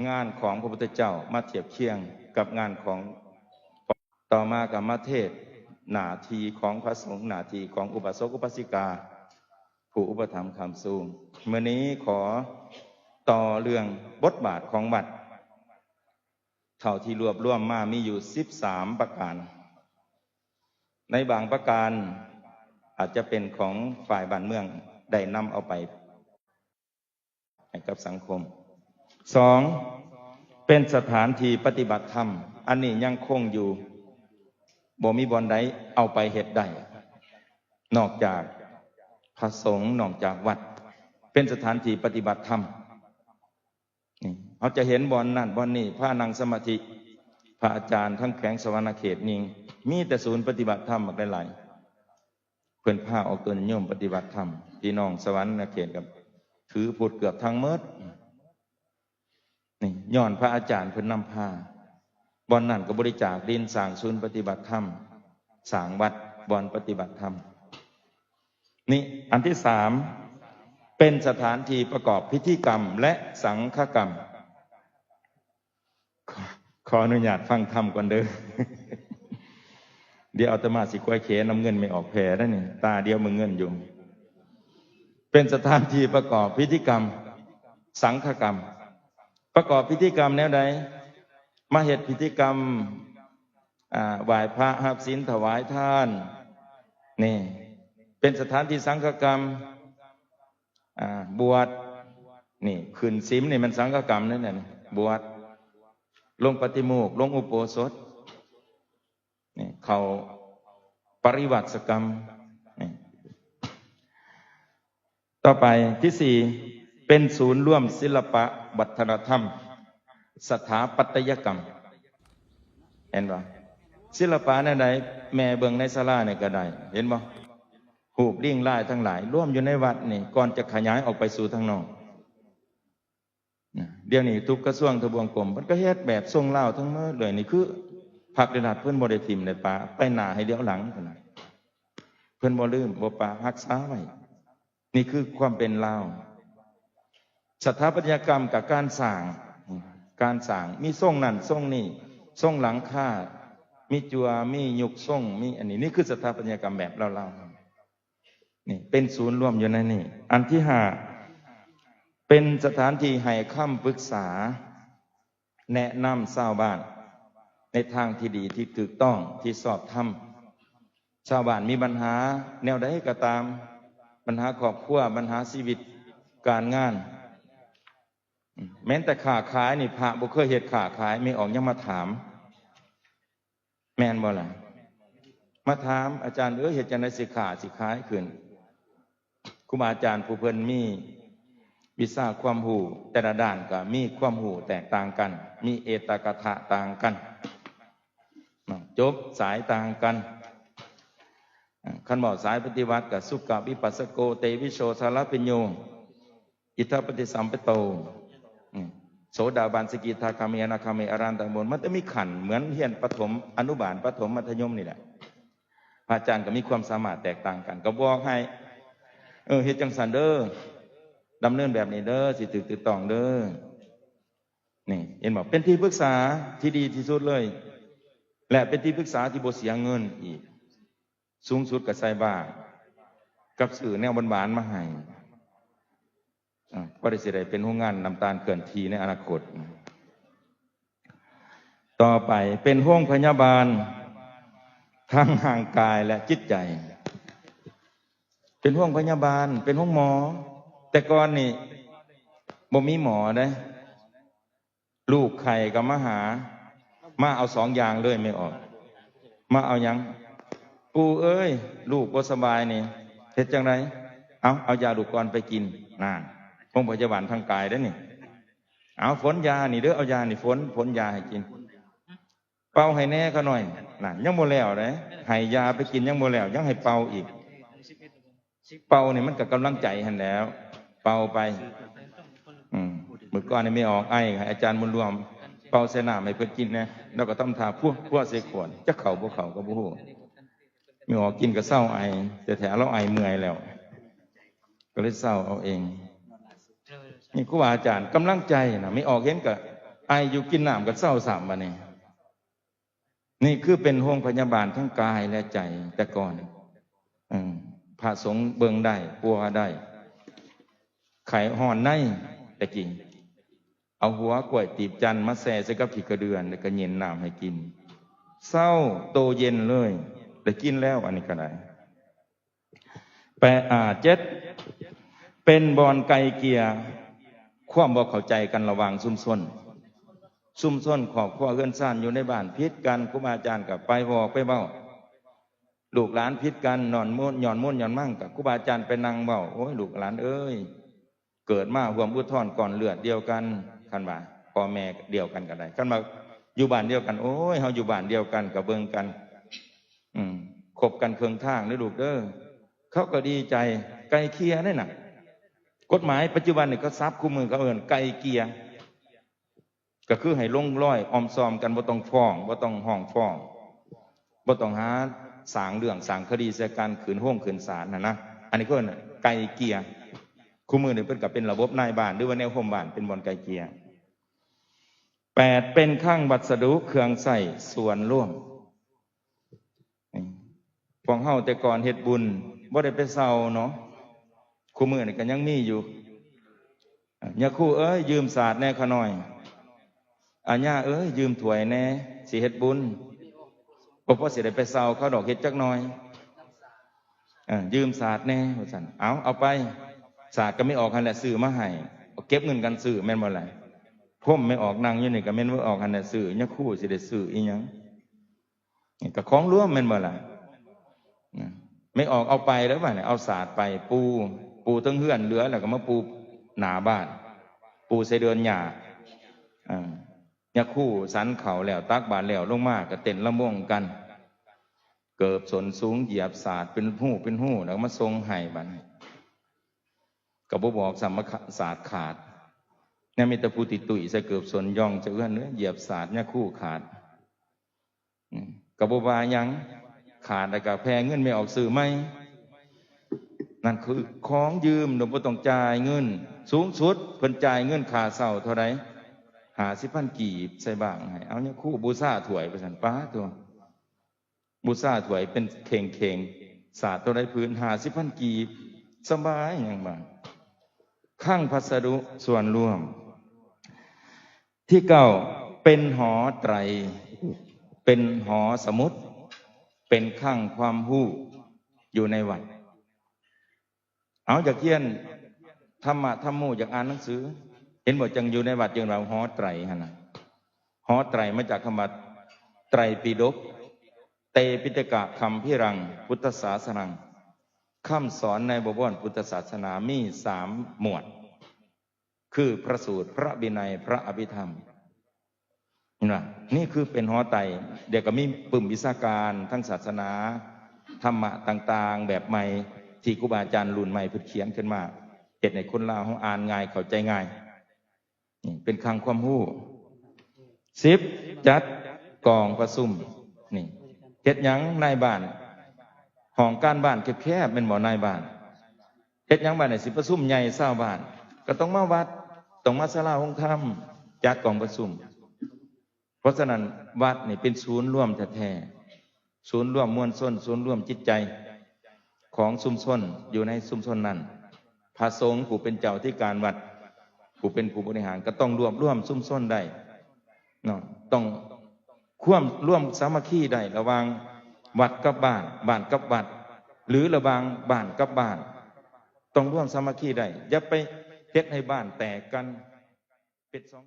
ງານຂອງພະພຸດທະເຈົ້າມາທຽບຄຽງກັບງານຂອງ ຕໍ່ມາກໍມາເທດໜ້າທີ່ຂອງພະສົງ, ໜ້າທີ່ຂອງອຸບາສົກອຸບາສິກາ, ຜູ້ອຸປະຖຳຄ້ຳຊູ. ມື້ນີ້ຂໍຕໍ່ເລື່ອງບົດບາດຂອງວັດ ເທົ່າທີ່ລວບລວມມາມີຢູ່ສິບສາມປະການ. ໃນບາງປະການອາດຈະເປັນຂອງຝ່າຍບ້ານເມືອງໄດ້ນຳເອົາໄປ ໃຫ້ກັບສັງຄົມ. ສອງ ເປັນສະຖານທີ່ປະຕິບັດທຳ, ອັນນີ້ຍັງຄົງຢູ່, ບໍ່ມີບ່ອນໃດເອົາໄປເຮັດໄດ້ ນອກຈາກພະສົງ, ນອກຈາກວັດ, ເປັນສະຖານທີ່ປະຕິບັດທຳ. ນີ້ ເຮົາຈະເຫັນບ່ອນນັ້ນບ່ອນນີ້, ພານັ່ງສະມາທິ, ພະອາຈານທັງແຂວງສະຫວັນນະເຂດນີ້ ມີແຕ່ສູນປະຕິບັດທຳບັກຫຼາຍໆ. ເພິ່ນພາອອກຕົນໂຍມປະຕິບັດທຳ, ພີ່ນ້ອງສະຫວັນນະເຂດກໍຖືພຸດເກືອບທັງໝົດ. ນີ້ຍ້ອນພະອາຈານເພິ່ນນຳພາ. ບ່ອນນັ້ນກໍບໍລິຈາກດິນສ້າງສູນປະຕິບັດທຳ, ສ້າງວັດບ່ອນປະຕິບັດທຳ. ນີ້ ອັນທີສາມ ເປັນສະຖານທີ່ປະກອບພິທີກຳ ແລະ ສັງຄະກຳ. ຂໍ ຂໍອະນຸຍາດຟັງທຳກ່ອນເດີ. ດຽວອາດຕະມາຊິຄວາຍເຂນຳເງິນແມ່ອອກແຜ່ໄດ໋ນີ້, ຕາດຽວເບິ່ງເງິນຢູ່. ເປັນສະຖານທີ່ປະກອບພິທີກຳ ສັງຄະກຳ. ປະກອບພິທີກຳແນວໃດ? ມາເຮັດພິທີກຳ ອ່າ ໄຫວ້ພະ, ຮັບສິນ, ຖວາຍທານ. ນີ້ ເປັນສະຖານທີ່ສັງຄະກຳ. ອ່າ ບວດ, ນີ້ ຂຶ້ນສິມນີ້ມັນສັງຄະກຳນັ້ນນະ, ບວດ, ລົງປະຕິໂມກ, ລົງອຸໂບສົດ, ນີ້ ເຂົ້າປະລິວັດສະກຳ. ນີ້ ຕໍ່ໄປທີສີ່ ເປັນສູນລວມສິລະປະວັດທະນະທຳ ສະຖາປັດຕະຍະກຳ. ເຫັນບໍ່? ສິລະປະແນວໃດ? ແມ່ເບິ່ງໃນສາລານີ້ກໍໄດ້, ເຫັນບໍ່? ຮູບລິງລາຍທັງຫຼາຍລວມຢູ່ໃນວັດນີ້ ກ່ອນຈະຂະຫຍາຍອອກໄປສູ່ທາງນອກນະ. ດຽວນີ້ທຸກກະຊວງທະບວງກົມ ເພິ່ນກໍເຮັດແບບຊົງລາວທັງໝົດເລີຍ. ນີ້ຄືພັກແລະລັດເພິ່ນບໍ່ໄດ້ຖິ້ມໄດ້ປະ, ໄປໜ້າໃຫ້ຫຼຽວຫຼັງເທົ່ານັ້ນ. ເພິ່ນບໍ່ລືມ, ບໍ່ປະ, ຮັກສາໄວ້. ນີ້ຄືຄວາມເປັນລາວ. ສະຖາປັດຕະຍະກຳກັບການສ້າງ, ການສ້າງມີຊົງນັ້ນຊົງນີ້, ຊົງຫຼັງຄາ, ມີຈັ່ວ, ມີຍຸກຊົງ, ມີອັນນີ້. ນີ້ຄືສະຖາປັດຕະຍະກຳແບບລາວໆ. ນີ້ເປັນສູນລວມຢູ່ໃນນີ້. ອັນທີຫ້າ ເປັນສະຖານທີ່ໃຫ້ຄຳປຶກສາ ແນະນຳຊາວບ້ານໃນທາງທີ່ດີ, ທີ່ຖືກຕ້ອງ, ທີ່ຊອບທຳ. ຊາວບ້ານມີບັນຫາແນວໃດກໍຕາມ, ບັນຫາຄອບຄົວ, ບັນຫາຊີວິດການງານ, ແມ່ນແຕ່ຄ້າຂາຍນີ້ ພະບໍ່ເຄີຍເຮັດຄ້າຂາຍ, ແມ່ອອກຍັງມາຖາມ. ແມ່ນບໍ່ລະ? ມາຖາມ, ອາຈານເອີຍ ເຮັດຈັ່ງໃດຊິຄ້າຊິຂາຍຂຶ້ນ? ຄູບາອາຈານຜູ້ເພິ່ນມີວິຊາຄວາມຮູ້ ແຕ່ລະດ້ານກໍມີຄວາມຮູ້ແຕກຕ່າງກັນ, ມີເອຕະກະທະຕ່າງກັນ, ຈົບສາຍຕ່າງກັນ. ຄັນເວົ້າສາຍປະຕິວັດກໍ ສຸກະວິປັດສະໂກ ເຕວິໂຊ ສາລະພິນໂຍ ອິດຖະປະຕິສຳປະໂຕ ອືມ ໂສດາບັນ ສະກິດທາຄາມີ ອະນາຄາມີ ອະລະຫັນຕະບຸກຄົນ. ມັນຈະມີຂັ້ນເໝືອນຮຽນປະຖົມ ອະນຸບານ ປະຖົມ ມັດທະຍົມນີ້ແຫຼະ. ພະອາຈານກໍມີຄວາມສາມາດແຕກຕ່າງກັນ, ກໍບອກໃຫ້ ເອີ ເຮັດຈັ່ງຊັ້ນເດີ, ດຳເນີນແບບນີ້ເດີ, ຊິຖືກຖືກຕ້ອງເດີ. ນີ້ ເຫັນບໍ່? ເປັນທີ່ປຶກສາທີ່ດີທີ່ສຸດເລີຍ ແລະ ເປັນທີ່ປຶກສາທີ່ບໍ່ເສຍເງິນອີກ. ສູງສຸດກໍໃສ່ບາດກັບຊື້ແນວຫວານໆມາໃຫ້ ອາ ພໍໄດ້ຊິໄດ້ເປັນໂຮງງານນ້ຳຕານເຄື່ອນທີ່ໃນອະນາຄົດ. ຕໍ່ໄປເປັນໂຮງພະຍາບານທາງຮ່າງກາຍ ແລະ ຈິດໃຈ, ເປັນໂຮງພະຍາບານ, ເປັນໂຮງໝໍ. ແຕ່ກ່ອນນີ້ບໍ່ມີໝໍເດ້. ລູກໄຂ້ກໍມາຫາ, ມາເອົາສອງຢ່າງເລີຍແມ່ອອກ. ມາເອົາຫຍັງ? ປູ່ເອີຍ, ລູກບໍ່ສະບາຍນີ້ ເຮັດຈັ່ງໃດ? ເອົາ, ເອົາຢາລູກອ່ອນໄປກິນ. ນັ້ນ, ໂຮງພະຍາບານທາງກາຍເດ້ນີ້. ເອົາ, ຝົນຢານີ້ເດີ, ເອົາຢານີ້ຝົນ, ຝົນຢາໃຫ້ກິນ. ເປົ່າໃຫ້ແດ່ຂ້ານ້ອຍ. ນັ້ນ, ຍັງບໍ່ແລ້ວເດ້. ໃຫ້ຢາໄປກິນຍັງບໍ່ແລ້ວ, ຍັງໃຫ້ເປົ່າອີກ. ເປົ່ານີ້ມັນກໍກຳລັງໃຈຫັ້ນແຫຼ້ວ, ເປົ່າໄປ. ອືມ ມື້ກ່ອນນີ້ແມ່ອອກໄອ ໃຫ້ອາຈານບຸນລວມເປົ່າໃສ່ນ້ຳໃຫ້ເພິ່ນກິນແດ່, ແລ້ວກໍທຳທ່າພົວໆໃສ່ຂວດ, ຈັກເຂົ້າບໍ່ເຂົ້າກໍບໍ່ຮູ້. ແມ່ອອກກິນກໍເຊົາໄອແທ້ໆ, ລາວໄອເມື່ອຍແລ້ວ ກໍເລີຍເຊົາເອົາເອງ. ນີ້ຄູບາອາຈານກຳລັງໃຈນະ, ແມ່ອອກເຫັນກໍ ໄອຢູ່ ກິນນ້ຳກໍເຊົາຊ້ຳບາດນີ້. ນີ້ຄືເປັນໂຮງພະຍາບານທັງກາຍແລະໃຈແຕ່ກ່ອນ. ເອີ ພະສົງເບິ່ງໄດ້ ປົວໄດ້ ໄຂ້ຮ້ອນໃນແຕ່ກີ້ ເອົາຫົວກ້ວຍຕີບຈັນມາແຊ່ໃສ່ກັບຂີ້ກະເດືອນ ແລ້ວກໍເຢັນນ້ຳໃຫ້ກິນ ເຊົາໂຕເຢັນເລີຍ ໄດ້ກິນແລ້ວ. ອັນນີ້ກໍໄດ້. ແປດ ອາ ເຈັດ ເປັນບ່ອນໄກ່ເກ່ຍຄວາມບໍ່ເຂົ້າໃຈກັນລະຫວ່າງຊຸມຊົນ. ຊຸມຊົນຄອບຄົວເຮືອນຊານຢູ່ໃນບ້ານຜິດກັນ ຄູບາອາຈານກໍໄປບອກໄປເວົ້າ. ລູກຫຼານຜິດກັນຍ້ອນມົນ ຍ້ອນມົນຍ້ອນມັງ ກໍຄູບາອາຈານໄປນັ່ງເວົ້າ. ໂອ້ຍ ລູກຫຼານເອີຍ ເກີດມາຮ່ວມອຸດທອນກ້ອນເລືອດດຽວກັນ. ຄັນວ່າພໍ່ແມ່ດຽວກັນກໍໄດ້ ຄັນວ່າຢູ່ບ້ານດຽວກັນ ໂອ້ຍ ເຮົາຢູ່ບ້ານດຽວກັນກໍເບິ່ງກັນ ອືມ ຄົບກັນເຄິ່ງທາງເດີລູກເດີ. ເຂົາກໍດີໃຈ ໄກ່ເກ່ຍນັ້ນນະ. ກົດໝາຍປັດຈຸບັນນີ້ ເຂົາສັບຄູ່ມື້ ເຂົາເອີ້ນໄກ່ເກ່ຍ ກໍຄືໃຫ້ລົງລອຍອ້ອມຊອມກັນ ບໍ່ຕ້ອງຟ້ອງ ບໍ່ຕ້ອງຮ້ອງຟ້ອງ ບໍ່ຕ້ອງຫາສ້າງເລື່ອງສ້າງຄະດີໃສ່ກັນ ຂຶ້ນໂຮງຂຶ້ນສານຫັ້ນນະ. ອັນນີ້ເອີ້ນໄກ່ເກ່ຍ. ຄູ່ມື້ນີ້ເພິ່ນກໍເປັນລະບົບນາຍບ້ານ ຫຼືວ່າແນວໂຮມບ້ານ ເປັນບ່ອນໄກ່ເກ່ຍ. ແປດ ເປັນຄັງວັດສະດຸເຄື່ອງໃຊ້ສ່ວນລວມ. ນີ້ ພວກເຮົາແຕ່ກ່ອນເຮັດບຸນບໍ່ໄດ້ໄປເຊົ່າເນາະ ຄູ່ມື້ນີ້ກໍຍັງມີຢູ່. ຍາຄູເອີຍ ຢືມສາດແດ່ຂ້ານ້ອຍ. ອາ ຍາເອີຍ ຢືມຖ້ວຍແດ່ ຊິເຮັດບຸນ. ບໍ່ພໍຊິໄດ້ໄປເຊົ່າເຂົາດອກ ເຮັດຈັກໜ່ອຍ. ເອີ ຢືມສາດແດ່ວ່າຊັ້ນ. ເອົາ ເອົາໄປ ສາດກໍແມ່ອອກຫັ້ນແຫຼະຊື້ມາໃຫ້. ເກັບເງິນກັນຊື້ແມ່ນບໍ່ລະ? ພົມແມ່ອອກນັ່ງຢູ່ນີ້ກໍແມ່ນແມ່ອອກຫັ້ນແຫຼະຊື້. ຍາຄູຊິໄດ້ຊື້ອີຫຍັງ? ນີ້ກໍຂອງລວມແມ່ນບໍ່ລະ? ນະ ແມ່ອອກເອົາໄປແລ້ວບາດນີ້ ເອົາສາດໄປປູ ປູເທິງເຮືອນ ເຫຼືອແລ້ວກໍມາປູໜ້າບ້ານ ປູໃສ່ເດີ່ນຫຍ້າ. ເອີ ຍາຄູສັນເຂົ້າແລ້ວ ຕັກບາດແລ້ວ ລົງມາກໍເຕັ້ນລຳວົງກັນ ເກີບສົ້ນສູງ ຢຽບສາດເປັນຮູເປັນຮູ ແລ້ວມາສົ່ງໃຫ້. ບາດນີ້ກໍບໍ່ບອກຊ້ຳວ່າສາດຂາດ ຍັງມີແຕ່ຜູ້ຕິດຕຸ້ຍໃສ່ເກີບສົ້ນ ຢ່ອງໃສ່ເຮືອນເອີຍ ຢຽບສາດຍາຄູຂາດ. ອືມ ກໍບໍ່ວ່າຫຍັງ ຂາດແລ້ວກໍແຜ່ເງິນແມ່ອອກຊື້ໃໝ່. ນັ້ນຄືຂອງຢືມໂດຍບໍ່ຕ້ອງຈ່າຍເງິນ. ສູງສຸດເພິ່ນຈ່າຍເງິນຄ່າເຊົ່າເທົ່າໃດ? ຫ້າສິບພັນກີບ ໃສ່ບ້າງໃຫ້. ເອົາຍາຄູບູຊາຖ້ວຍວ່າຊັ້ນ. ປາດໂທ້ ບູຊາຖ້ວຍເປັນເຂ່ງໆ ສາດເທົ່າໃດພື້ນ? ຫ້າສິບພັນກີບ ສະບາຍຫຍັງບາດ. ຄັງພັດສະດຸສ່ວນລວມ. ທີເກົ້າ ເປັນຫໍໄຕຣ ເປັນຫໍສະໝຸດ ເປັນຄັງຄວາມຮູ້ຢູ່ໃນວັດ. ເອົາ ຢາກຮຽນທຳມະທຳໂມ ຢາກອ່ານໜັງສື ເຫັນບໍ່? ຈັ່ງຢູ່ໃນວັດ ຈຶ່ງວ່າຫໍໄຕຣຫັ້ນນະ. ຫໍໄຕຣມາຈາກຄຳວ່າໄຕຣປິດົກ ເຕປິຕະກະຄຳພິລັງ ພຸດທະສາສະນັງ. ຄຳສອນໃນບໍວອນພຸດທະສາສະໜາມີສາມໝວດ ຄືພະສູດ ພະວິໄນ ພະອະພິທຳ. ເຫັນບໍ່? ນີ້ຄືເປັນຫໍໄຕຣ. ດຽວກໍມີປຶ້ມວິຊາການທາງສາສະໜາ ທຳມະຕ່າງໆແບບໃໝ່ ທີ່ຄູບາອາຈານລຸ້ນໃໝ່ເພິ່ນຂຽນຂຶ້ນມາ ເຮັດໃຫ້ຄົນລາວເຮົາອ່ານງ່າຍ ເຂົ້າໃຈງ່າຍ. ນີ້ເປັນຄັງຄວາມຮູ້. ສິບ ຈັດກອງປະຊຸມ. ນີ້ເຮັດຫຍັງນາຍບ້ານ? ຫ້ອງການບ້ານແຄບໆ ແມ່ນບໍ່ນາຍບ້ານ? ເຮັດຫຍັງບັດນີ້? ຊິປະຊຸມໃຫຍ່ຊາວບ້ານ ກໍຕ້ອງມາວັດ ຕ້ອງມາສາລາໂຮງທຳ ຈັດກອງປະຊຸມ. ເພາະສະນັ້ນ ວັດນີ້ເປັນສູນລວມແທ້ໆ ສູນລວມມວນຊົນ ສູນລວມຈິດໃຈຂອງຊຸມຊົນ ຢູ່ໃນຊຸມຊົນນັ້ນ. ພະສົງຜູ້ເປັນເຈົ້າອະທິການວັດ ຜູ້ເປັນຜູ້ບໍລິຫານ ກໍຕ້ອງລວບລວມຊຸມຊົນໄດ້ເນາະ ຕ້ອງຄວາມລວມສາມັກຄີໄດ້ ລະຫວ່າງວັດກັບບ້ານ ບ້ານກັບວັດ ຫຼື ລະຫວ່າງບ້ານກັບບ້ານ ຕ້ອງລວມສາມັກຄີໄດ້. ຢ່າໄປເຮັດໃຫ້ບ້ານແຕກກັນເປັນສອງ